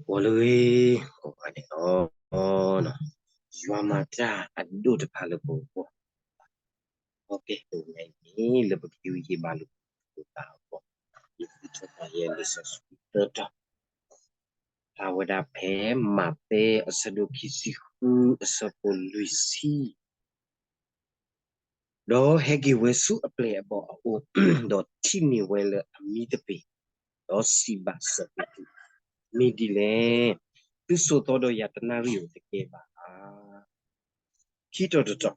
ဂီၤလၢအဂ့ၤ ကိးဂၤဒဲးလီၤ. ယွၤမၤတၢ်အဒိၣ်တဖၣ်လၢပဂီၢ်, အီကဲတနံၤညါအံၤန့ၣ် လၢပကယူးယံာ်ဘါလိာ်သးအဂီၢ်, ယဃုထၢတၢ်ယဲလံာ်စီဆှံသၢတီၤ, ဖျါဝဲဒၣ်ဖဲမးသဲအဆၢဒိၣ်ခံဆံဃု အဆၢဖိလွံၢ်ဆံ ဒီးဟဲက့ၤဝဲဆူအပျဲၢ်အဘီၣ်အအိၣ်, ဒီးထံၣ်န့ၢ်ဝဲလၢအမံသပ့ၤ, ဒီးစံးဘၣ်စီၤပ့းတရူး, မ့ၢ်ဒ်လဲၣ်, သုဆိးသီဒီးယၤတနၣ်ရံၣ်ဧိၤတကဲဘၣ်ဧါ. ခံတီၤတတီၤ,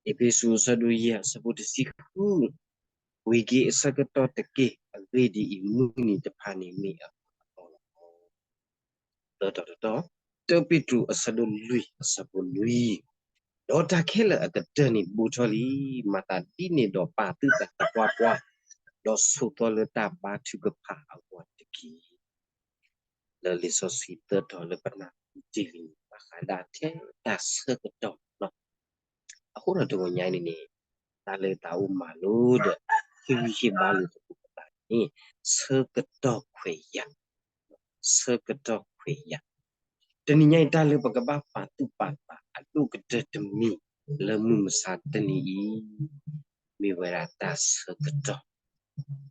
အ့းဖ့းစူးအဆၢဒိၣ်ယဲၢ်အဆၢဖိတဆံဃု, ဝံၤက့ၤအဆၢကတီၢ်တက့ၢ်, အဂ့ၢ်ဒ်အံၤ, မုၢ်နံၤတဖၣ်န့ၣ်မ့ၢ်အတီလီၤ. သၢတီၤတတီၤ, တၢပ့းတရူးအဆၢဒိၣ်လွံၢ်အဆၢဖိနွံ, ဒီးတၢ်ခဲလၢာ်အကတၢၢ်န့ၣ်ဘူးထီၣ်လံ, မၤသးဒ်န့ၣ်ဒီးပာ်သုသးသပှၢ်ပှၢ်, ဒီးဆိးသီလၢတၢ်ဘါထုကဖၣ်အဂီၢ်တက့ၢ်. လၢလံာ်စီဆှံသၢတီၤလၢပနၢ်ဟူတ့ၢ်လံန့ၣ် ဘၣ်ဃးဒၣ်ထဲတၢ်ဆၢကတီၢ်လီၤ. အဃိဒီးတဂီၤညါအံၤန့ၣ်န့ၣ်, တၢ်လၢသးအိၣ်မၤလိဒီး ဟ့ၣ်ဂံၢ်ဟ့ၣ်ဘါလိာ်သကိးပသးန့ၣ် ဆၢကတီၢ်ခွဲးယာ်, ဆၢကတီၢ်ခွဲးယာ်, တနံၤညါအံၤ တၢ်လၢပကဘၣ်ပာ်သူၣ်ပာ်သးအဒိၣ်ကတၢၢ်တမံၤ လၢမုၢ်မဆါတနံၤအံၤ မ့ၢ်ဝဲဒၣ်တၢ်ဆၢကတီၢ်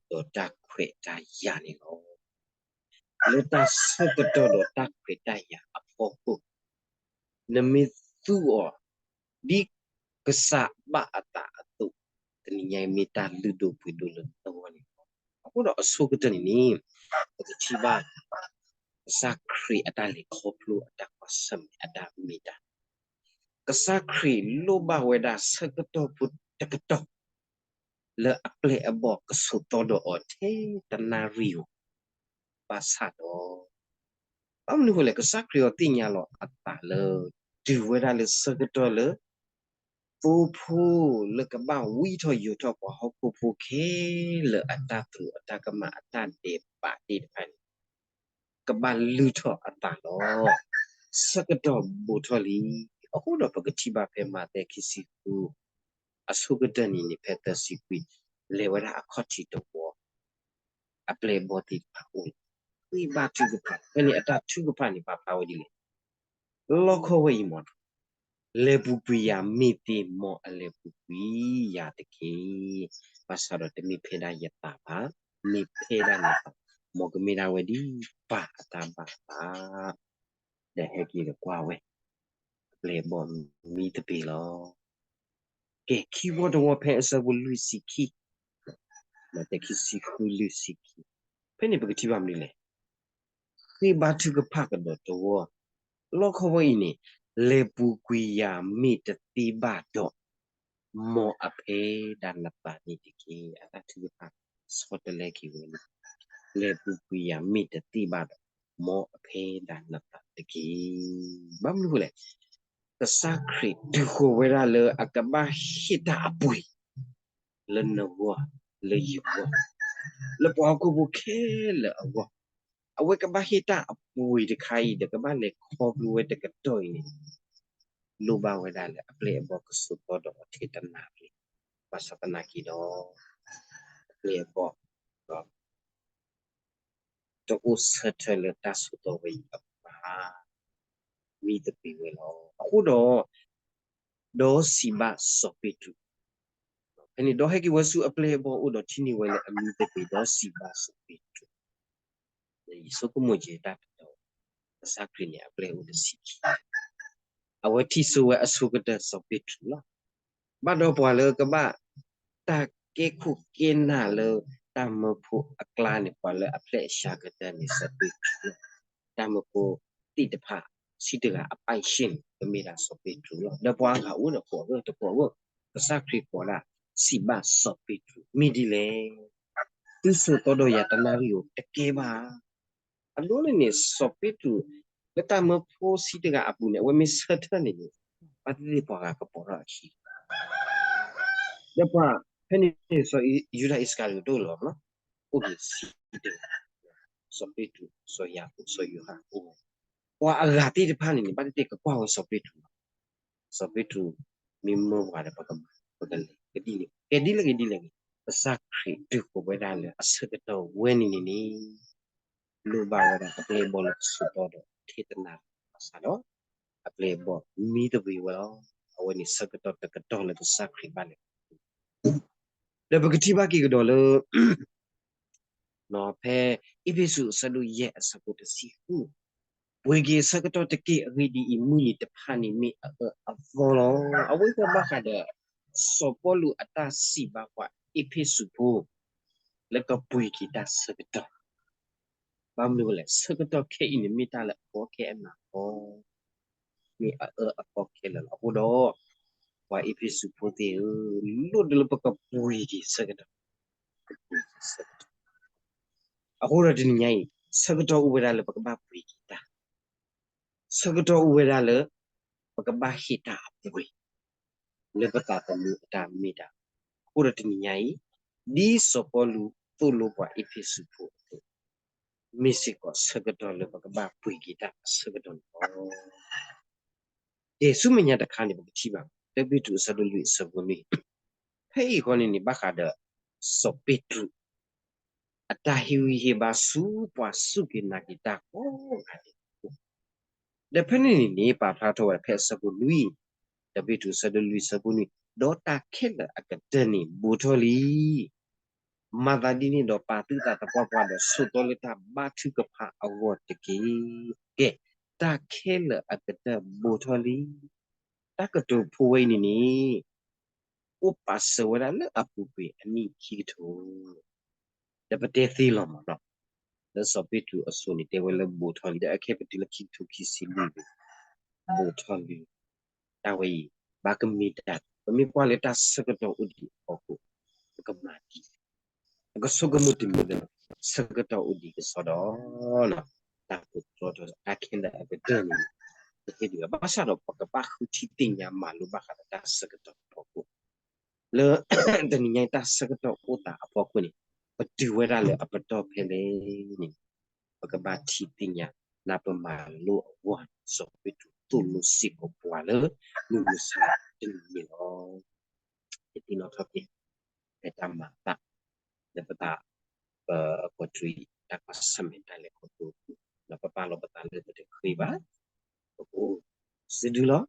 ဒီးတၢ်ခွဲးတၢ်ယာ်န့ၣ်လီၤ. လၢတၢ်ဆၢကတီၢ်ဒီးတၢ်ခွဲးတၢ်ယာ်အဖီခိၣ်, နမ့ၢ်သူအီၤ ဒ်ကစၢ်ဘၣ်အသးအသိး, တနံၤညါအံၤမ့ၢ်တၢ်လုၢ်ဒိၣ်ပှ့ၤဒိၣ်လၢနဂီၢ်န့ၣ်လီၤ. အဃိဒီးအဆိကတၢၢ်န့ၣ်န့ၣ်, ပကထံၣ်ဘၣ် ကစၢ်ခရံာ်အတၢ်လဲၤခီဖျိအတၢ်ကွၢ်ဆၢၣ်မဲာ်အတၢ်မ့ၢ်တၢ် ကစၢ်ခရံာ်လိၣ်ဘၣ်ဝဲဒၣ်ဆၢကတီၢ်ဖိတကတီၢ် လၢအပျဲၢ်အဘီၣ်ကဆိးသီဒီးအီၤထဲတနၣ်ရံၣ်ဧိၤ, ဘၣ်ဆၣ်ဒီး ဘၣ်မနုၤအဃိလဲၣ်, ကစၢ်ခရံာ်အီၤသ့ၣ်ညါလီၤအသးလၢ တုၤဝဲဒၣ်လၢဆၢကတီၢ်လၢ သိဖိလၢကဘၣ်ဝံထီၣ်ယိာ်ထီၣ်ပှၤဟီၣ်ခိၣ်ဖိခဲလၢာ်အတၢ်သရူးအတၢ်ကမၣ်အတၢ်ဒဲးဘးသ့ၣ်တဖၣ်န့ၣ် ကဘၣ်လုၢ်ထီၣ်အသးလီၤ. ဆၢကတီၢ်ဘူးထီၣ်လံ. အဃိဒီးပကထံၣ်ဘၣ်ဖဲမးသဲခံဆံဃု အဆိကတၢၢ်န့ၣ်န့ၣ် ဖဲသၢဆံခွံ လဲၤဝဲဒၣ်အခီၣ်ထံးတဝီ အပျဲၢ်အဘီၣ်သ့ၣ်တဖၣ်အိၣ်လီၤ. ဃ့ဘါထုကဖၣ်, ဖဲန့ၣ်အတၢ်ထုကဖၣ်န့ၣ် ပာ်ဖျါဝဲဒ်လဲၣ်. လီခီဝဲအံၤမ့ၢ် လဲၤပူၤကွံာ်ယၤမ့ၢ်သ့, မ်အလဲၤပူၤကွံာ်ယၤတက့ၢ်. ဘၣ်ဆၣ်ဒီးတမ့ၢ်ဖဲဒၣ်ယသးဘၣ်, မ့ၢ်ဖဲဒၣ်နသး, မ်ကမ့ၢ်ဒၣ်ဝဲဒ်ပၢ်အတၢ်ဘၣ်အသး. ဒီးဟဲက့ၤဒီးကွၢ်ဝဲ အပျဲၢ်အဘီၣ်မံသပ့ၤလီၤ. ကဲ, ခံဝီတဝီဖဲအဆၢဖိလွံၢ်ဆံခံ, မးသဲခံဆံဃုလွံၢ်ဆံခံ, ဖဲန့ၣ်ပကထံၣ်ဘၣ်မနုၤလဲၣ်. ဃ့ဘါထုကဖၣ်ကဒီးတဝီ, လီခီဝဲအံၤန့ၣ်, လဲၤပူၤကွံာ်ယၤမ့ၢ်တသ့ဘၣ်ဒီး, မ်အဖဲဒၣ်နသးန့ၣ်တက့ၢ်. အတၢ်ထုကဖၣ်ဆီတလဲက့ၤဝဲန့ၣ်, လဲၤပူၤကွံာ်ယၤမ့ၢ်တသ့ဘၣ်ဒီး, မ်အဖဲဒၣ်နသးတက့ၢ်. ဘၣ်မနုၤအဃိလဲၣ်. ကစၢ်ခရံာ်တုၤဃီၤဝဲဒၣ်လၢအကဘၣ်ဟ့ၣ်တၢ်အပှ့ၤ လၢနဂီၢ်, လၢယဂီၢ်, လၢပှၤဟီၣ်ခိၣ်ဖိခဲလၢာ်အဂီၢ်, အဝဲကဘၣ်ဟ့ၣ်တၢ်အပှ့ၤတခါအံၤ ဒီးကဘၣ်လဲၤခီဖျိဝဲတကတီၢ်အံၤန့ၣ်, လိၣ်ဘၣ်ဝဲဒၣ်လၢအပျဲၢ်အဘီၣ်ကဆိးသီဒီးအီၤထဲတနၣ်ရံၣ်, ဘၣ်ဆၣ်သနာ်က့ဒီး, အပျဲၢ်အဘီၣ် တအိၣ်ဆၢထၢၣ်လၢတၢ်ဆိးသီဝဲအံၤအပူၤဘၣ်, မံသပ့ၤဝဲလီၤ. အဃိဒီး, ဒီးစံးဘၣ်စီၤပ့းတရူး, ဖဲန့ၣ်ဒီးဟဲက့ၤဝဲဆူအပျဲၢ်အဘီၣ်အအိၣ်ဒီးထံၣ်န့ၢ်ဝဲလၢအမံသပ့ၤ ဒီးစံးဘၣ်စီၤပ့းတရူး, ယဆိကမိၣ်က့ၤတၢ်တတီၤ, ကစၢ်ခရံာ်န့ၣ်အပျဲၢ်အိၣ်လၢဆံခံ, အဝဲထံၣ်ဆိဝဲအဆိကတၢၢ်စီၤပ့းတရူးလီၤ. ဘၣ်ဒီးပှၤလၢကဘၣ် တၢ်ကဲခိၣ်ကဲနၢ်လၢတၢ်မၢဖိအကျါန့ၣ် ပှၤလၢအဖျဲးအရှါကတၢၢ်န့ၣ် စီၤပ့းတရူးလီၤ. တၢ်မၢဖိသ့ၣ်တဖၣ် ဆံတဂၤအပၢ်ယ့ၣ်ၡ့ၣ်န့ၣ် ကမ့ၢ်ဒၣ်စီၤပ့းတရူးလီၤ. ဒီးပှၤဂၤအိၣ်ဒီးကိးဂၤတကိးဂၤ, ကစၢ်ခရံာ်ကိးဒၣ် စံးဘၣ်စီၤပ့းတရူး, မ့ၢ်ဒ်လဲၣ်. သုဆိးသီဒီးယၤတနၣ်ရံၣ်ဧိၤတကဲဘၣ်. အဒိန့ၣ်န့ၣ် စီၤပ့းတရူး လၢတၢ်မၢဖိဆံတဂၤအပူၤန့ၣ် အဝဲမ့ၢ်ဆၢထၢၣ်န့ၣ်န့ၣ်, ဘၣ်သ့ၣ်သ့ၣ်ပှၤဂၤကပိာ်ထီၣ်အခံ, ဒီးပှၤ, ဖဲန့ၣ် စီၤယူဒၤအံၣ်စကၤရံၤယိၤတအိၣ်လီၤ, အိၣ်က့ၤဆံတဂၤ, စီၤပ့းတရူး, စီၤယၤကိာ်, စီၤယိၤဟၣ်အိၣ်ဝဲ, ပှၤအဂၤသ့ၣ်တဖၣ်န့ၣ်န့ၣ် ဘၣ်သ့ၣ်သ့ၣ်ကကွၢ်ဝဲစီၤပ့းတရူးလီၤ. စီၤပ့းတရူး မ့ၢ်မၢပှၤဒီးပကမၤ, ပကလဲၤ, ကဒ်လဲၣ်, ကဲဒ်လဲၣ်ဂ့ၤဒ်လဲၣ်ဂ့ၤ, ကစၢ်ခရံာ်တုၤဃီၤဝဲဒၣ်လၢအဆၢကတီၢ်ဝဲန့ၣ်န့ၣ်န့ၣ် လိၣ်ဘၣ်ဝဲဒၣ်အပျဲၢ်အဘီၣ်လၢကဆိးသီဒီးထဲတနၤဘၣ်ဆၣ်ဒီး အပျဲၢ်အဘီၣ်မံသပ့ၤဝဲလီၤ. အဝဲန့ၣ်ဆၢကတီၢ်တကတီၢ်လၢကစၢ်ခရံာ်ဘၣ်လဲၤ ဒီးပကထံၣ်ဘၣ်က့ၤကဒီးလၢ ဖဲအ့းဖ့းစူးအဆၢဒိၣ်ယဲၢ်အဆၢဖိတဆံဃု, ပှ့ၤက့ၤအဆၢကတီၢ်တက့ၢ်. အဂ့ၢ်ဒ်အံၤ, မုၢ်နံၤတဖၣ်န့ၣ်မ့ၢ်အအၢအသီလီၤ. အဝဲသ့ၣ်ဘၣ်ဃးဒီး စီၤပီလူးအတၢ်စံးဘၣ်ပှၤအ့းဖ့းစူးဖိ လၢကပှ့ၤက့ၤတၢ်ဆၢကတီၢ်, ဘၣ်မနုၤလဲၣ်, ဆၢကတီၢ်ခဲအံၤန့ၣ်မ့ၢ်တၢ်လၢအကီခဲအနးအီ မ့ၢ်အအၢအသီခဲလၢာ်လီၤ. အဃိဒီး ပှၤအ့းဖ့းစူးဖိသ့ၣ်ဧၢ, လိၣ်ဒၣ်လၢပကပှ့ၤက့ၤဆၢကတီၢ်, ပကပှ့ၤက့ၤဆၢကတီၢ်. အဃိဒီးတနံၤညါအံၤ ဆၢကတီၢ်အိၣ်ဝဲဒၣ်လၢပကဘၣ်ပှ့ၤက့ၤတၢ်, ဆၢကတီၢ်အိၣ်ဝဲဒၣ်လၢ ပကဘၣ်ဟ့ၣ်တၢ်အပှ့ၤ လၢပသးသမူအတၢ်မ့ၢ်တၢ်. အဃိဒီးတနံၤညါအံၤ ဒ်စီၤပီလူးသိၣ်လိပှၤအ့းဖ့းစူးဖိအသိး မ့ၢ်စ့ၢ်ကီးဆၢကတီၢ်လၢပကဘၣ်ပှ့ၤက့ၤတၢ်အဆၢကတီၢ်န့ၣ်လီၤ. ဒီးဆူမဲာ်ညါတခါန့ၣ် ပကထံၣ်ဘၣ် တၢ်ပ့းတရူးအဆၢဒိၣ်လွံၢ်အဆၢဖိနွံ, ဖဲအံၤဃီန့ၣ်န့ၣ် ဘၣ်ဃးဒီး စီၤပ့းတရူး အတၢ်ဟ့ၣ်ဂံၢ်ဟ့ၣ်ဘါဆူပှၤစူၢ်က့ၤနာ်က့ၤတၢ်ကိးဂၤဒဲး ဒီးဖဲန့ၣ်န့ၣ်န့ၣ် ပာ်ဖျါထီၣ်ဝဲဒၣ်ဖဲအဆၢဖိလွံၢ်, တၢ်ပ့းတရူးအဆၢဒိၣ်လွံၢ်အဆၢဖိနွံ, ဒီးတၢ်ခဲလၢာ်အကတၢၢ်န့ၣ်ဘူးထီၣ်လံ. မၤသးဒ်န့ၣ်ဒီးပာ်သုသးသပှၢ်ပှၢ်ဒီး ဆိးသီလၢတၢ်ဘါထုကဖၣ်အဂီၢ်တက့ၢ်. ကဲ, တၢ်ခဲလၢာ်အကတၢၢ်ဘူးထီၣ်လံ. တၢ်ကတိၤဖိဝဲအံၤန့ၣ်န့ၣ် အိၣ်ပာ်စၢၤဝဲဒၣ်လၢအပူၤကွံာ်အနံၣ်ခံကထိ ဒီးပတဲသ့လီၤမးနီၤ, လၢစီၤပ့းတရူးအစိၤန့ၣ် တဲဝဲလၢဘူးထီၣ်လံ, ဒီးအခဲပတုၤလၢခံကထိခံဆံလွံၢ်န့ၣ် ဘူးထီၣ်လံ. တၢ်ဝဲအံၤ ဘၣ်ကမ့ၢ်တၢ်, ပမ့ၢ်ကွၢ်လၢတၢ်ဆၢကတီၢ်အိၣ်ဒံးအဖီခိၣ် ပကမၤဒ်လဲၣ်. ပကဆိကမိၣ်တမံၤလၢ ဆၢကတီၢ်အိၣ်ဒံးကစီဒီ, တၢ်ပူၤဖျဲးထီၣ်တၢ်ခဲလၢာ်အကတၢၢ်န့ၣ် ပဟ့ၣ်ဒံးဘၣ်ဆၣ်ဒီး ပကဘၣ်ဃုထံၣ်သ့ၣ်ညါမၤလိဘၣ်ဃးဒီးတၢ်ဆၢကတီၢ်အဖီခိၣ် လၢ တနံၤညါအံၤ တၢ်ဆၢကတီၢ်အိၣ်သးအဖီခိၣ်န့ၣ် ပတုၤဝဲဒၣ်လၢအပတီၢ်ဖဲလဲၣ်န့ၣ် ပကဘၣ်ထံၣ်သ့ၣ်ညါ နၢ်ပမၤလိအဂီၢ် စီၤပ့းတရူးသိၣ်လိစ့ၢ်ကီးပှၤလၢ မုၢ်မဆါတနံၤန့ၣ်လီၤ. ယသ့ၣ်နီၣ်ထီၣ်က့ၤ ဖဲတၢ်မၤအသး လၢပသး ပကီးတရံး တၢ်ကွၢ်ဆၢၣ်မဲာ်တၢ်လဲၤခီဖျိအပူၤ ဒီးပပာ်လီၤပသးလၢပတဃ့ဘၣ် ပကအိၣ်စံးဒုလီၤ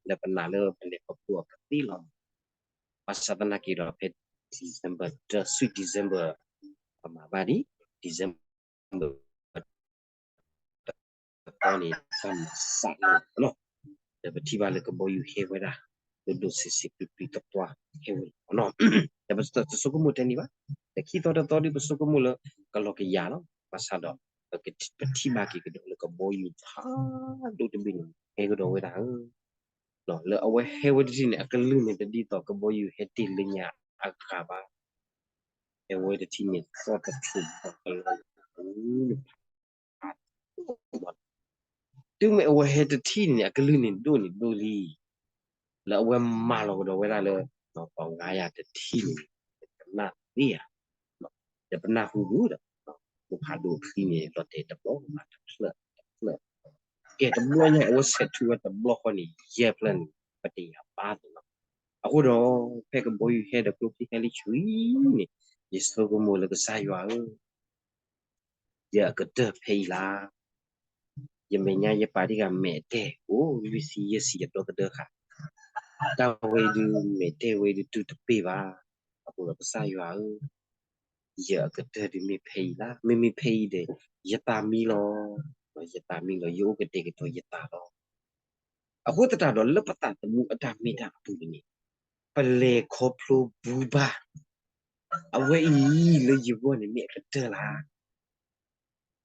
လၢပနာ်လၢပလဲၤခီဖျိအီၤကသ့လီၤ. ဘၣ်ဆၣ်သနာ်က့ဒီး ဖဲ December တၢ ဆူ December ပမၤဘၣ်ဒံး December တသီန့ၣ် တၢ်မၤစးလီၤလီၤ. ဒီးပထံၣ်ဘၣ်လၢကဘီယူၤဟဲဝဲဒၣ် ဒိၣ်ဒိၣ်ဆံးဆံး ပြံပြံသပှၢ်ဟဲဝဲလီၤနီၤ. ဒီးပတဆိကမိၣ်ထဲန့ၣ်ဘၣ်, ဒီးခံသီတသီဒီး ပဆိကမိၣ်လၢကလီၤကယၤလီၤ. ဘၣ်ဆၣ်ဒီး ပထံၣ်ဘၣ်က့ၤကဒီးလၢကဘီယူၤဖးဒိၣ်တဘ့ၣ်န့ၣ် ဟဲကဒီးဝဲဒၣ်ဧၢ လၢအဝဲဟဲဝဲတထံၣ်န့ၣ် အကလုၢ်န့ၣ်တဒ်သိးကဘီယူၤဟဲတ့ၢ်လၢညါအဂၤဘၣ်. ဟဲဝဲတထံၣ်န့ၣ် သီၣ်တထူၣ်ဘၣ်ကလီၤ တုၤမ့ၢ်အဝဲဟဲတထံၣ်န့ၣ် အကလုၢ်န့ၣ်ဒိၣ်န့ၣ်ဒိၣ်လံ လၢအဝဲမၤလီၤကဒီးဝဲဒၣ်လၢ ပှၤငါးရာ တထံၣ်န့ၣ် ပနၢ်သ့ဧါ, ဒီးပနၢ်ဟူဒၣ်ဒီး မိၢ်ဖးဒိၣ်ချံန့ၣ် လီၤတဲာ်တဘျီမးတဖျၢၣ်တဖျၢၣ်, ကဲတဘျီညါ အဝဲဆဲးထူဝဲတဘျီဃီန့ၣ် ယဲၢ်ဖျၢၣ်န့ၣ် ပတယာ်ဘၣ်သ့ၣ်နီၤ. အဃိဒီး ဖဲကဘီယူၤဟဲဒီးကျိချံဟဲလံဆူအံၤန့ၣ် ယဆိကမိၣ်လၢကစၢ်ယွၤဧၢ ယအကတၢၢ်ဖဲအံၤလၢ ယမဲာ်ညါယပာ်တံၢ်ဂၤမဲာ်တဲာ် အိၣ်လွံၢ်ဆံယဲၢ်ဆံယဒီသဒၢဃာ်, တၢ်ဝဲအံၤဒုးမဲာ်တဲာ်ဝဲဒုးတုၤတပ့ၢ်ဘၣ်. အဃိဒီးကစၢ်ယွၤဧၢ, ယအကတၢၢ်ဒုးမ့ၢ်ဖဲအံၤလၢ မ့မ့ၢ်ဖဲအံၤဒီး ယသးမံလီၤ, ယသးမံလီၤ ယအိၣ်ကတဲာ်ကတီၤယသးလီၤ. အဃိသတးဒီးလၢပသးသမူအတၢ်မ့ၢ်တၢ်အပူၤန့ၣ် ပလဲၤခီဖျိဘူးဘၣ် အဝဲအံၤလၢယဂီၢ်န့ၣ်မ့ၢ်အကတၢၢ်လၢ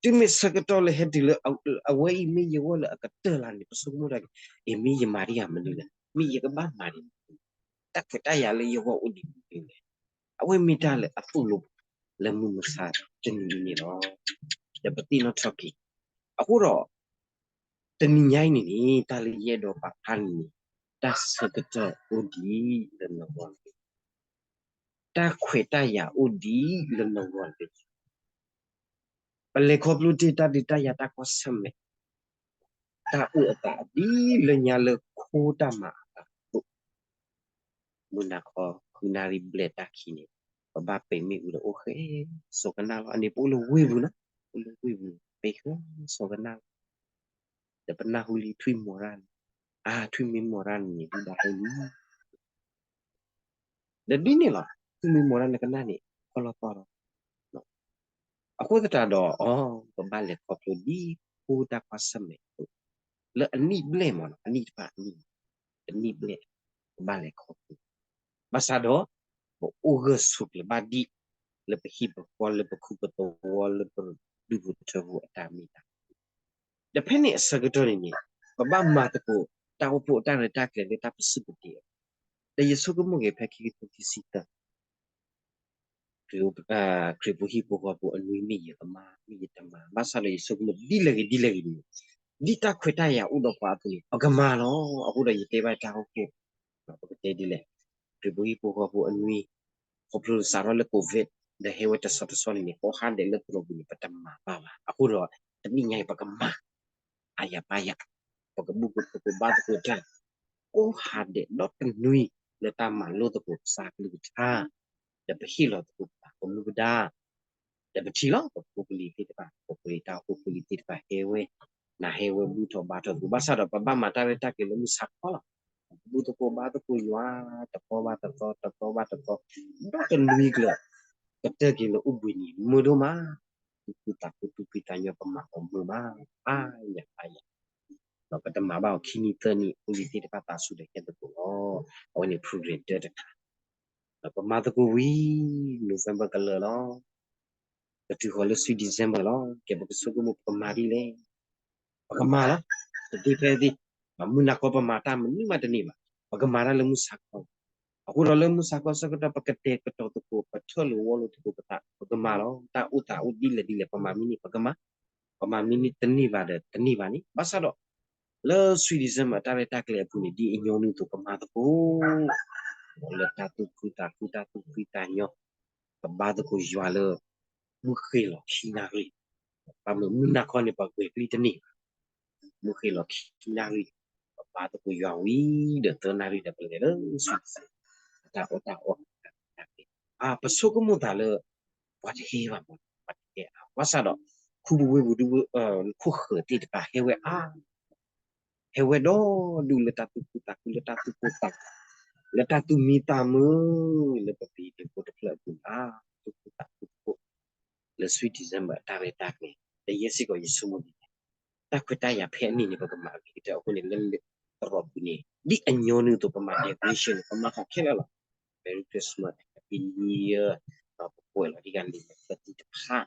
တုၤမ့ၢ်ဆၢကတီၢ်လၢဟဲတုၤလၢ အဝဲအံၤမ့ၢ်ယဂီၢ်လၢအကတၢၢ်လၢန့ၣ် ပဆိကမိၣ်တၢ်က့ၤ အ့ၣ် မ့ၢ်ယမၤတ့ၢ်ဂၤမနုၤလဲၣ်, မ့ၢ်ယကဘၣ်မၤဒ်မနုၤ, တၢ်ခွဲးတၢ်ယာ်လၢယဂီၢ်အိၣ်ဒ်မနုၤလဲၣ်. အဝဲမ့ၢ်တၢ်လၢအသိၣ်လိ လၢမုၢ်မဆါတနံၤအံၤန့ၣ်လီၤ. ဒီးပသ့ၣ်နီၣ်ထီၣ်က့ၤ အဃိဒီး တနံၤညါအံၤန့ၣ်န့ၣ် တၢ်လၢယအဲၣ်ဒိးပာ်ဖျါန့ၣ်န့ၣ် တၢ်ဆၢကတီၢ်အိၣ်ဒံးလၢနဂီၢ်လၢ တၢ်ခွဲးတၢ်ယာ်အိၣ်ဒံးလၢနဂီၢ်လၢ ပလဲၤခီဖျိတ့ၢ်တၢ်ဒုးတၢ်ယၤတၢ်ကွၢ်ဆၢၣ်မဲာ် တၢ်အိၣ်အသးဒ်လၢညါလၢခိတၢ်မၤအသးအသိး မုၢ်နၤခီ ဃုနၣ်ရံၣ်ဘျဲၣ်တၢ်ခံးန့ၣ် ပဘၣ်ပဲာ်မ့ၣ်အူဒီးအိၣ်ဃဲစိကနၣ်လီၤ. အန့ၣ်ပအိၣ်လၢဝ့ၢ်ပူၤနီၤ ပအိၣ်လၢဝ့ၢ်ပူၤ ပ့ၤဃၢစီၤကနၣ်လီၤ, ဒီးပနၢ်ဟူလံထွံၣ်မီၤရၣ်န့ၣ်, အါ ထွံၣ်မ့ၢ်မီၤရၣ်န့ၣ် ဒုၣ်ဒါဟဲလံ ဒီးဒ်န့ၣ်လီၤ, ထွံၣ်မ့ၢ်မီၤရၣ်လၢကနၣ်န့ၣ် ခီလီၤသီလီၤ. အဃိသတးဒီး အီ ပဘၣ်လဲၤခီဖျိဒ်ဖိတၢ်ကွၢ်ဆၢၣ်မဲာ်အသိး, လၢအနံၣ်ဘျဲၣ်မးနီၤ, အနံၣ်တဖၣ်အနံၣ်, အနံၣ်ဘျဲၣ် ပဘၣ်လဲၤခီဖျိ, ဘၣ်ဆၣ်ဒီး ပအိၣ်ဂၢၢ်ဆိးကျၢၤဘၣ်ဒံး လၢပဟံၣ်ပဃီ လၢပခူပသဝီ လၢပဒူၣ်ဖိထၢဖိအတၢ်မ့ၢ်တၢ် ဒီးဖဲန့ၣ်အဆၢကတီၢ်န့ၣ်န့ၣ် ပဘၣ်မၤသကိး တၢ်အိၣ်ဖှိၣ်အတၢ်ရဲၣ်တၢ်ကျဲၤလၢတၢ်ပစုၢ်ပတ့အပူၤ, ဒီးယဆိကမိၣ်က့ၤဖဲခံကထိခံဆံသၢ ခရံာ်ဖိဟံၣ်ဖိဃီဖိအနွံမ့ၢ်ယကမၣ် မ့ၢ်ယတမၤ, ဘၣ်ဆၣ်ဒီးယဆိကမိၣ်ဒ်လဲၣ်ဂ့ၤဒ်လဲၣ်ဂ့ၤန့ၣ်, ဒ်တၢ်ခွဲးတၢ်ယာ်အိၣ်ဒီးပှၤအသိးန့ၣ် ပကမၤလီၤ. အဃိဒီးယတဲဘၣ်တၢ်အိၣ်ဖှိၣ် ပကတဲဒ်လဲၣ်, ခရံာ်ဖိဟံၣ်ဖိဃီဖိအနွံ ခီဖျိစးထီၣ်လၢ COVID ဒီးဟဲဝဲတဆီတဆီန့ၣ်န့ၣ် ကိးဟါဒဲးလၢသရိာ်ပူၤန့ၣ် ပတမၤဘၣ်ဘၣ်. အဃိဒီး တနံၣ်ညါအံၤ ပကမၤ အါယၤပါယၤ, ပကဘူၣ်သကိးဘါသကိးတၢ် ကိးဟါဒဲးဒီတနွံ လၢတၢ်မၤလိသကိးကစၢ်ကလုၢ်ကထါ, ဒီးပဟ့ၣ်လီၤသကိးပသး ပမူပဒါ ဒီးပထံၣ်လီၤ ပဖိပလံၤသ့ၣ်တဖၣ် ပဖိပလံၤတၢ်အိၣ်ဖှိၣ်ဖိလံၤသ့ၣ်တဖၣ်ဟဲဝဲ, နဟဲဝဲဘူၣ်ထီၣ်ဘါထီၣ်သကိး ဘၣ်ဆၣ်ဒီး ပဘၣ်မၤတၢ်ရဲၣ်တၢ်ကျဲၤလၢမုၢ်ဆါခီလီၤ. ဘူၣ်သကိးဘါသကိးယွၤ တသီဘၣ်တသီ တသီဘၣ်တသီ ဒီတနွံကျၢၤ ကတၢၢ်က့ၤလၢအိၣ်ဘှံးနံၤ မုာ်ဒိၣ်မး သူၣ်ခုသးခု သူၣ်ဖှံသးညီ ပမၤအီၤမုာ်မး အါယၤအါယၤ ဒီးပတမၤဘၣ်အီၤခံနံၣ်သၢနံၣ် ဖိလံၤသ့ၣ်တဖၣ်သးဆူၣ်ဒီးကဲသကိးလီၤ. အဝဲန့ၣ် program တၢတခါ, ဒီးပမၤသကိးဝံၤ November ကလၢာ်လီၤ. ကတုၤဃီၤလၢ sweet December လီၤ. ကဲ ပကဆိကမိၣ်ပကမၤဒ်လဲၣ်. ပကမၤလီၤ. တသ့ဖဲသ့, မုၢ်နၤခီပမၤတၢ်မနုၤမးတန့ၢ်ဘၣ်. ပကမၤတၢ်လၢမုၢ်ဆါခီ, အဃိဒီးလၢမုၢ်ဆါခီဆၢကတီၢ် ပကတဲာ်ကတီၤသကိး ပထၢၣ်လိာ်ဝီလိာ်သကိးပသး ပကမၤလီၤ. တၢ်အိၣ်သးအိၣ်ဒ်လဲၣ်ဒ်လဲၣ် ပမၤမ့ၢ်န့ၢ် ပကမၤ, ပမၤမ့ၢ်န့ၢ်တန့ၢ်ဘၣ်ဒီးတန့ၢ်ဘၣ်န့ၣ် ဘၣ်ဆၣ်ဒီး လၢ sweet December အတၢ်ရဲၣ်တၢ်ကျဲၤအပူၤန့ၣ် ဒ်အညီနုၢ်အသိး ပမၤသကိး လၢတၢ်သူၣ်ခုသးခု တၢ်သူၣ်ဖှံသးညီ, ပဘါသကိးယွၤလၢ မုၢ်ဃ့လီၤခံနၣ်ရံၣ်, ဘၣ်မနုၤမုၢ်နၤခီန့ၣ် ပှၤကွဲၤပျံၤတန့ၢ်ဘၣ်, မုၢ်ဃ့လီၤခံနၣ်ရံၣ်, ပဘါသကိးယွၤဝံၤဒီးသၢနၣ်ရံၣ်ဒီးပလဲၤလၢ sweet December အတၢ်အီၣ်တၢ်အီ, ပဆိကမိၣ်သးလၢ ပှၤတဟဲဘၣ်မး, ပှၤတဟဲ, ဘၣ်ဆၣ်ဒီး ခူပဝ့ၢ်ပူၤဒုး ခိၣ်ဃၢၤသ့ၣ်တဖၣ်ဟဲဝဲအါ, ဟဲဝဲဒီဒူၣ်လၢတၢ်သူၣ်ခုသးခု လၢတၢ်သူၣ်ကိၢ်သးဂီၤ, လၢတၢ်သူၣ်မံသးမုာ်, လၢပပျံၤတဖိတဖျၢၣ်အပူၤန့ၣ် အါ, သူၣ်ခုသးခုသကိး လၢ sweet December အတၢ်ရဲၣ်တၢ်ကျဲၤ, ဒီးယဲစ့ၢ်ကီးယဆိကမိၣ်န့ၣ် တၢ်ခွဲးတၢ်ယာ်ဖဲအနံၣ်န့ၣ် ပကမၤဂ့ၤကတၢၢ်အဃိန့ၣ် လၢသရိာ်ပူၤန့ၣ် ဒ်အညီနုၢ်အသိး ပမၤ decoration န့ၣ် ပမၤဃာ်ခဲလၢာ်လီၤ. Merry Christmas, Happy New Year, ဒီးပကွဲးလီၤဒ်ဂၤလံာ်မဲာ်ဖျၢၣ်သ့ၣ်တဖၣ်,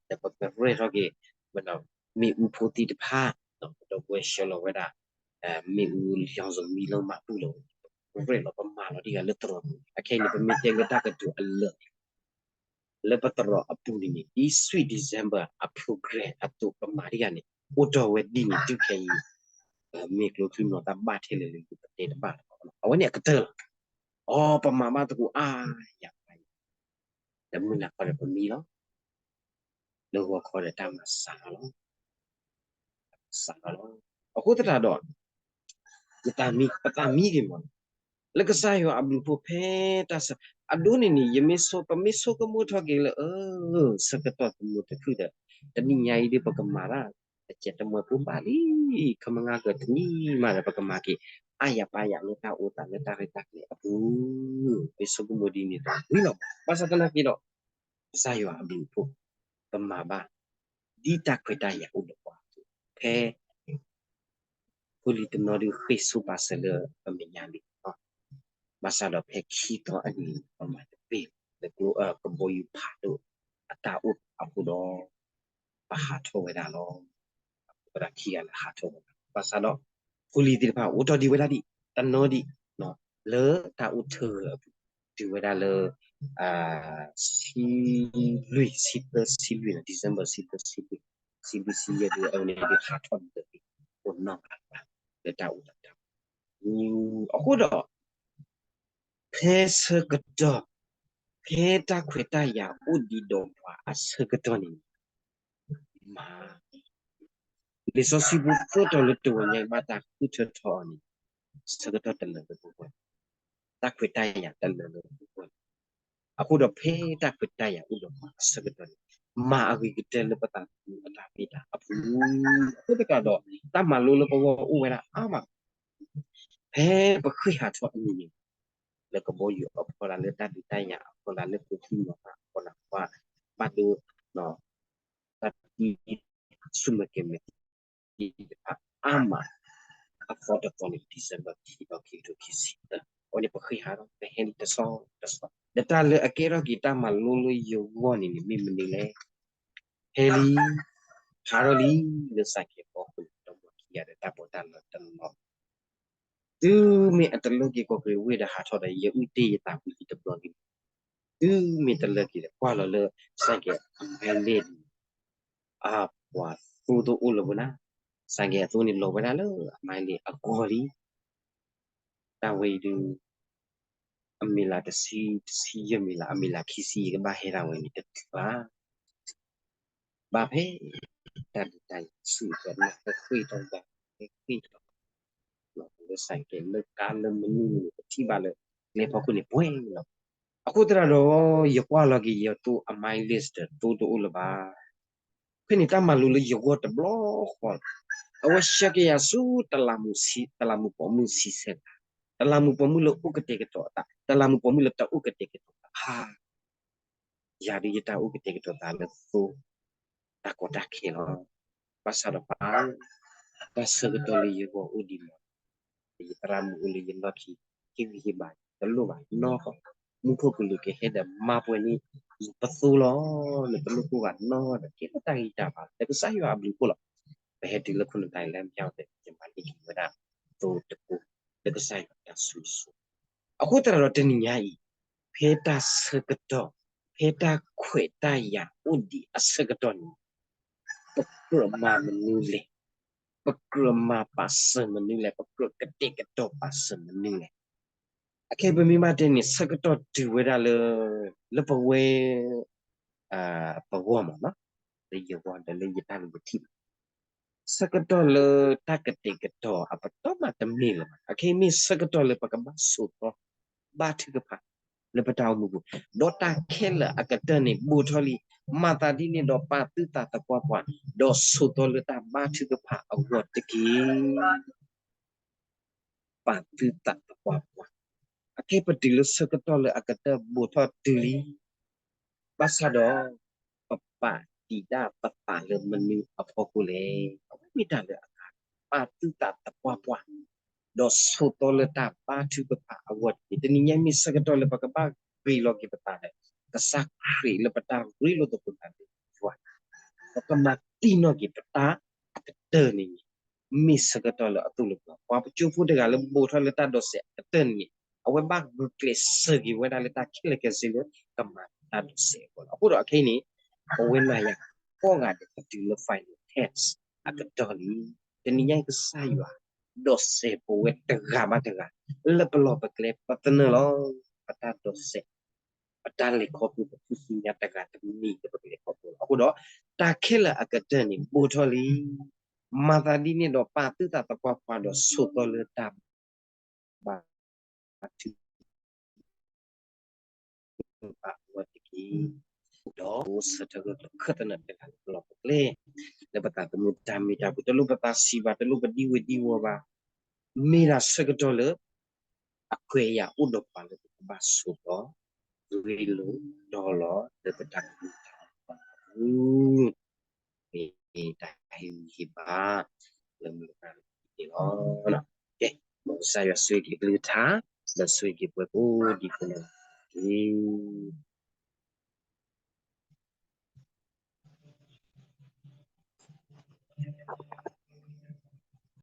ဒီးပကရဲၣ်ထီၣ်က့ၤ မ့ၣ်အူဖိသ့ၣ်တဖၣ်, ဒီးပဝဲဆှၢလီၤဝဲဒၣ် မ့ၣ်အူလံာ်စီမံလၢမၤဘူၣ်လီၤ, ပရဲၣ်လီၤပမၤလီၤဒ်ဂၤလၢသရိာ်ပူၤ, အခဲအံၤန့ၣ် ပမ့ၢ်တဲလၢတၢ်ကတိၤအလၢာ်န့ၣ် လၢပသရိာ်အပူၤန့ၣ်န့ၣ် ဒ် sweet December အ program အသိးပမၤဒ်ဂၤန့ၣ် အိၣ်တီၢ်ဝဲဒ်န့ၣ်တုၤခဲအံၤ, မ့ၢ်ကျိချံမျိာ်သၣ်ဘၣ်ထဲလဲၣ်လၢပတဲတဘၣ်လၢၤဘၣ်, အဝဲန့ၣ်အကတၢၢ်လီၤ. အိ ပမၤဘၣ်သကိးအါယၤ, ဒီးမုၢ်နၤခီဒီးပမံလီၤ. လၢဂီၤခီဒီးတၢ်မၤစးထီၣ်လီၤ. စးထီၣ်လီၤ. အဃိသတးဒီး ပသးမံ, ပသးမံဂ့ၤမး, လၢကစၢ်ယွၤအဘျုးအဖှိၣ်ဖဲတၢ်ဆၢ, အဒိန့ၣ်န့ၣ် ယမ့ၢ်ဆိ, ပမ့ၢ်ဆိကမိၣ်ထီၣ်က့ၤလၢ အၢ ဆၢကတီၢ်သမူတဖုဒီး တနံၣ်ညါအံၤဒ်ပကမၤတၢ် တကဲတမှဲၤဖိဘၣ်လံ, ခမ့ၢ်ဂ့ၤတနံၣ်မးဒီး ပကမၤက့ၤ အါယၤပါယၤလၢတၢ်အိၣ်သးလၢတၢ်ရဲၣ်တၢ်ကျဲၤအပူၤ, မ့ၢ်ဆိကမိၣ်ဒ်န့ၣ်ဒီးဝံၤလီၤ. ဘၣ်ဆၣ်သနာ်က့ဒီး ကစၢ်ယွၤအဘျုးအဖှိၣ် ပမၤဘၣ် ဒ်တၢ်ခွဲးတၢ်ယာ်အိၣ်ဒီးပှၤအသိး, ဖဲ ဖိလံၤတနီၤဒုးဃ့ၢ်ဆူပာ်စၢၤလၢပမဲာ်ညါလံ, ဘၣ်ဆၣ်ဒီးဖဲခံသီအနံၤ ပမၤတဘ့ၣ်လၢကျိ ကဘီယူၤဖးဒိၣ်အတၢ်အိၣ်အဃိဒီး ပဟးထီၣ်ဝဲဒၣ်လီၤ. အဃိသတးခံဂၤလၢဟးထီၣ်ဝဲဒၣ်, ဘၣ်ဆၣ်ဒီး ဖိလံၤသ့ၣ်တဖၣ်အိၣ်ထီၣ်ဒံးဝဲဒၣ်ဒံး တနီၤဒံး လၢတၢ်အိၣ်ထၢဂၢၢ်အပူၤ တုၤဝဲဒၣ်လၢ ဆံလွံၢ်, ဆံသၢ, ဆံလွံၢ်, December ဆံသၢ, ဆံလွံၢ်, ဆံလွံၢ်, ဆံယဲၢ်ဒုး အဝဲန့ၣ်ဒုးဟးထီၣ်ဒၢးဒံး အိၣ်နီၢ်ဂၤလၢ် လၢတၢ်အိၣ်သးတၢ် အဃိဒီး ဖဲဆၢကတီၢ်, ဖဲတၢ်ခွဲးတၢ်ယာ်အိၣ်ဒံးဒီးပှၤအဆၢကတီၢ်န့ၣ် မၤ လံာ်စီဆှံဖိသၢတီၤလၢတဂီၤညါဘၣ်တၢ်ဃုထၢထီအီၤန့ၣ် ဆၢကတီၢ်တလၢာ်လၢပဂီၢ်, တၢ်ခွဲးတၢ်ယာ်တလၢာ်လၢပဂီၢ်, အဃိဒီးဖဲတၢ်ခွဲးတၢ်ယာ်အိၣ်ဒီးပှၤအဆၢကတီၢ်န့ၣ် မၤအဂ့ၤကတၢၢ်လၢပသးသမူအတၢ်မ့ၢ်တၢ်အပူၤ, အဃိသတးဒီး တၢ်မၤလိလၢပဂီၢ်အိၣ်ဝဲဒၣ်အါမး, ဖဲပဃ့ၢ်ဟးထီၣ်အနံၤန့ၣ် လၢကဘီယူၤအဖီလာ် လၢတၢ်ဒုးတၢ်ယၤအဖီလာ် လၢပသံၣ်မီၤသၣ်အဖီလာ် ပှၤဘၣ်ဒိ တၢ်သံ ဆူၣ်မဲာ်ကဲၤမဲာ် သ့ၣ်တဖၣ်အါမး, အသီတသီန့ၣ် December ခံသီ ခံကထိခံဆံသၢ, အဝဲန့ၣ်ပဃ့ၢ်ဟးထီၣ် ပဟဲလံတဆီတဆီ, ဒီးတၢ်လၢအကဲထီၣ်က့ၤတၢ်မၤလိလၢယဂီၢ်န့ၣ်န့ၣ် မ့ၢ်မနုၤလဲၣ်. ဟဲလံ, ဟးထီၣ်လံ, လၢစၢ်ကဲးဖီခိၣ်န့ၣ် တမီခံဂၤဒီးတၢ်ပီးတၢ်လီတနီၤ တုၤမ့ၢ်အတလၢက့ၤကီၢ်ကရံးဝ့ၢ်ဒီးဟးထီၣ်ဒီး ယအုၣ်တ့ၢ်ယသးဝံၤလံတဘျီလံ, တုၤမ့ၢ်တလၢက့ၤဒီး ကွၢ်လီၤလၢစၢ်ကဲးအမဲလ့ၣ်န့ၣ် အပှၤသိတအိၣ်လၢၤဘၣ်နၤ, စၢ်ကဲးအသိန့ၣ်လီၤဝဲဒၣ်လၢအမဲလ့ၣ်အဂီၢ်လံ. တၢ်ဝဲအံၤဒုး အမ့ၢ်လၢတဆံ, တဆံယဲၢ်မ့ၢ်လၢ အမ့ၢ်လၢခံဆံ ယကဘၣ်ဟဲဒၣ်ဝဲန့ၣ်တတုၤဘၣ် ဘၣ်ဖဲ တၢ်ဒုးတၢ်ယၤဆူၣ်ကဲးန့ၣ် ပဃ့ၢ်ထီၣ်ဘၣ်, ပဃ့ၢ်ထီၣ် လီၤလၢစၢ်ကဲးလၢကါလၢမနုၤန့ၣ် ပထံၣ်ဘၣ်လၢ ကျဲဖီခိၣ်န့ၣ်ပှဲၤလီၤ. အဃိသတးဒီး ယကွၢ်လီၤက့ၤယသိအမဲလ့ၣ်ဒီး သိတအိၣ်လၢၤဘၣ်. ဖဲန့ၣ်တၢ်မၤလိလၢယဂီၢ်တဘျီဃီလီၤ. အဝဲဆှၢက့ၤယၤဆူ တလးမူးပိာ်မုၣ်ဆံဆဲတဂၤ, တလးမူးပိာ်မုၣ်လၢအိၣ်ကတဲာ်ကတီၤအသး, တလးမူးပိာ်မုၣ်လၢတၢ်အိၣ်ကတဲာ်ကတီၤသး, ယၤဒုးယတၢ်အိၣ်ကတဲာ်ကတီၤသးလၢသိ တၢ်ကီတၢ်ခဲလီၤ. ဘၣ်ဆၣ်ဒီးပၢ်, တၢ်ဆၢကတီၢ်လၢယဂီၢ်အိၣ်ဒံးလီၤ. ယသရၣ်မုၣ်အိၣ်လၢယလီၢ်ခံ, ဟ့ၣ်ဂံၢ်ဟ့ၣ်ဘါ, တလိၣ်ဘၣ်နီၢ်ကီၢ်, မူခိၣ်ကလူးကဟဲဒီးမၤပှဲၤန့ၢ် ပသိလီၤ. နတလိၣ်ကိၢ်ဘၣ်နီတဂၤ, ကဲထီၣ်တၢ်ဂံၢ်တၢ်ဘါလၢကစၢ်ယွၤအဘျုးအဖှိၣ်လီၤ. ပဟဲတုၤလၢခိၣ်နၢ်တၢ်အံၤလၢမ့ၢ်အဝဲ ယမၤန့ၢ်က့ၤဝဲဒၣ် သိတကိး လၢကစၢ်ယွၤတၢ်ဆိၣ်ဂ့ၤဆိၣ်ဝါ. အဃိသတးဒီးတနံၤညါအံၤ ဖဲတၢ်ဆၢကတီၢ်, ဖဲတၢ်ခွဲးတၢ်ယာ်အိၣ်ဒံးအဆၢကတီၢ်န့ၣ် ပကြၢးမၤမနုၤလဲၣ်, ပကြၢးမၤပာ်စၢၤမနုၤလဲၣ်, ပကြၢးကတဲာ်ကတီၤပာ်စၢၤမနုၤလဲၣ်. အခဲအံၤပမ့ၢ်ဘၣ်တဲန့ၣ် ဆၢကတီၢ်တုၤဝဲဒၣ်လၢ လၢပဝဲ ပဂီၢ်မးနီၤ, လၢယဂီၢ်ဒီးလၢယတၢ်လူၤပထံၣ်ဘၣ် ဆၢကတီၢ်လၢတၢ်ကတဲာ်ကတီၤအပတီၢ်မးတမ့ၢ်လၢၤဘၣ်. အခဲအံၤမ့ၢ်ဆၢကတီၢ်လၢပကဘၣ်ဆိးသီ ဘါထုကဖၣ် လၢပတၢ်အိၣ်မူပူၤ, ဒီးတၢ်ခဲလၢာ်အကတၢၢ်န့ၣ် ဘူးထီၣ်လံ, မၤသးဒ်န့ၣ်ဒီးပာ်သုသးသပှၢ်ပှၢ်, ဒီးဆိးသီလၢတၢ်ဘါထုကဖၣ်အဂီၢ်တက့ၢ်. ပာ်သုသးသပှၢ်ပှၢ်, အခဲပတုၤလၢဆၢကတီၢ်လၢအကတၢၢ်ဘူးထီၣ်တုၤလံ, ဘၣ်ဆၣ်ဒီး ပပာ်တံာ်တာ်ပသးလၢမနုၤအဖီခိၣ်လဲၣ်. အဝဲမ့ၢ်တၢ်လၢအဂၤ, ပာ်သုသးသပှၢ်ပှၢ်, ဒီးဆိးသီလၢတၢ်ဘါထုကဖၣ်အဂီၢ်တက့ၢ်. တနံၤညါမ့ၢ်ဆၢကတီၢ်လၢပကဘၣ်ဂ့ၤလီၤက့ၤပသးဒီး ကစၢ်ခရံာ်လၢပတၢ်ရ့လိာ်သကိးသးဒီးယွၤ, ပကမၤသ့ၣ်နီၣ်က့ၤပတၢ်အကတၢၢ်န့ၣ်န့ၣ် မ့ၢ်ဆၢကတီၢ်လၢအသိၣ်လိပှၤ, ပှၤပကၠိဖိတဂၤလၢဘူးထီၣ်လၢတၢ်ဒိးစဲးအကတၢၢ်န့ၣ်န့ၣ် အဝဲဘၣ်ဂုာ်ကျဲးစၢးက့ၤဝဲဒၣ်လၢတၢ်ခဲလၢာ်ခဲဆ့လၢ ကမၤတၢ်ဒိးစဲးအဂီၢ်လီၤ. အဃိဒီးအခဲအံၤန့ၣ် ပဝဲနၤယၤကိးဂၤဒဲး ပတုၤလၢ final test အကတီၢ်လံ. တနံၤညါအံၤကစၢ်ယွၤ ဒိးစဲးပဝဲတဂၤဘၣ်တဂၤ လၢပလီၢ်ပကျဲ ပသနၢၣ်လီၤ ပတၢ်ဒိးစဲး ပတၢ်လဲၤခီဖျိ ပထူၣ်စုညါတဂၤတမံၤလၢပကလဲၤခီဖျိလီၤ. အဃိဒီး တၢ်ခဲလၢာ်အကတၢၢ်န့ၣ် ဘူးထီၣ်လံ. မၤသးဒ်န့ၣ်ဒီးပာ်သုသးသပှၢ်ပှၢ်ဒီးဆိးသီလၢတၢ် ဘါထုကဖၣ်အဂီၢ်တက့ၢ်. ဒီးအိၣ်ဆၢထၢၣ်လၢပခၢၣ်သနၢၣ်တဂၤလၢပလီၢ်ပကျဲ လၢပသးသမူတၢ်မ့ၢ်တၢ်ပူၤ တလိၣ်ပသးဆံးဘၣ် တလိၣ်ပဒံဝဲဒံဝီၤဘၣ်. မ့ၢ်ဒၣ်ဆၢကတီၢ်လၢ အခွဲးအယာ်အိၣ်ဒီးပှၤလၢပကဘၣ်ဆိးသီ ရ့လိာ်ဒီးလီၤလၢပတၢ်ကမူၤတၢ်မၤအပူၤ မ့ၢ်တၢ်ဟ့ၣ်ဂံၢ်ဟ့ၣ်ဘါ လၢမုၢ်တနံၤန့ၣ်လီၤ. ကဲ, မ်ကစၢ်ယွၤဆိၣ်ဂ့ၤက့ၤကလုၢ်ကထါ ဒီးဆိၣ်ဂ့ၤက့ၤပှၤကိးဒံကိးနီၢ်ဂၤဒဲးတက့ၢ်.